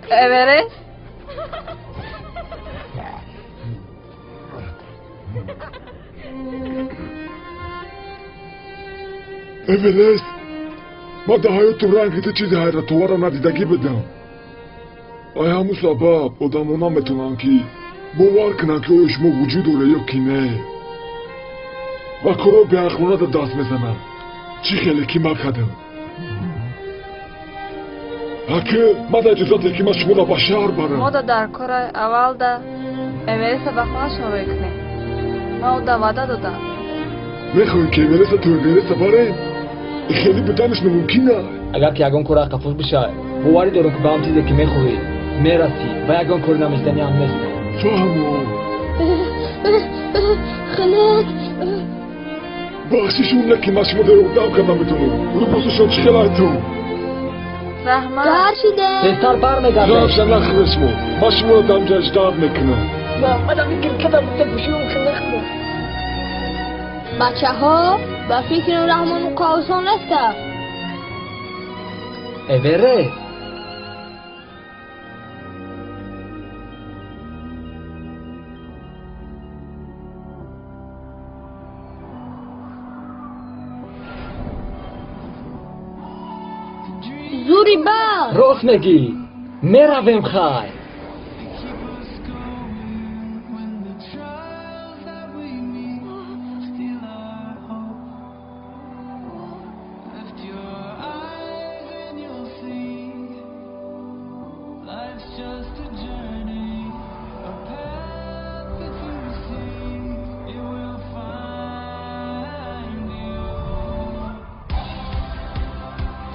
Эверест? Эверест, ман дар ҳаётум ранги ту чизи ҳайратоварро надидагӣ будам. Ай ҳамун сабаб одамо наметавонанд ки бовар кунанд, ки оё шумо вуҷуд доред ё ки не. Ва корҳои беақлона дар даст мезананд. Чӣ хеле ки ман кардам. Аки мада иҷозате ки ман шуморо ба шаҳр барам. Мода дар кора аввалда Эвереста ба хонаашон рӯй кунем. Ман ӯда ваъда додам. Мехоҳем ки Эвереста то Эвереста барем? Хеле буданаш номумкин аст. Агар ки ягон кор қафос бишавад, боварӣ дорам ки ба ҳам чизе ки мехоҳӣ мерасӣ ва ягон кори намешиданӣ ҳам нест. Фаҳмо. Хунук. Бахшиш он ки ман шумо дар ёрдам карда метавонам. Либосашон чӣ хел айту? Раҳмат. Гар шудем. Тезтар бармегардем. Ғамша нахӯред шумо. Ман шуморо дар инҷа ждат мекунам. Мадам кирката буда гӯшиам хунук буд. Бачаҳо, ба фикри Раҳмону осон неста. Эверест. Зури бар. Рост мегӣ. Меравем хай.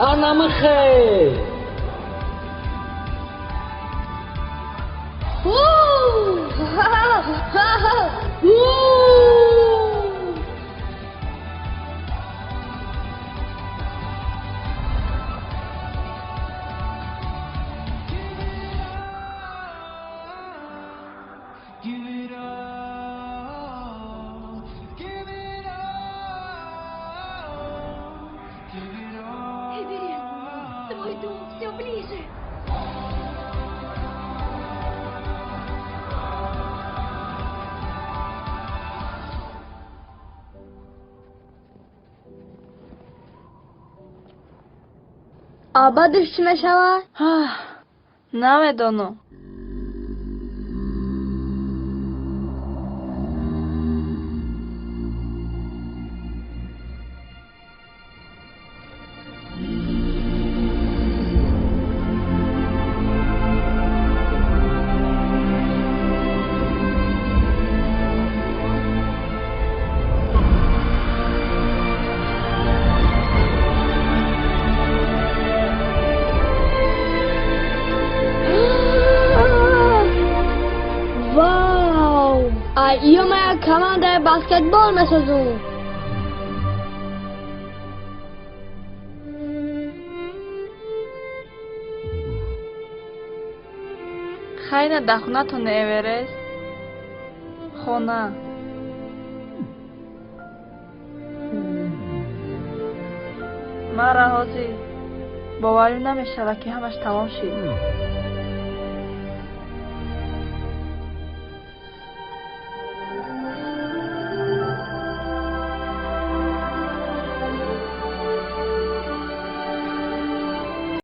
Анамхе! Твой дом все ближе. Абадаш чӣ мешавад? Намедонам. Ё ман як командаи баскетбол месозум. Хайна дар хонатон Эверест. Хона. Мара ҳозир боварӣ намешавад ки ҳамаш тамом шид.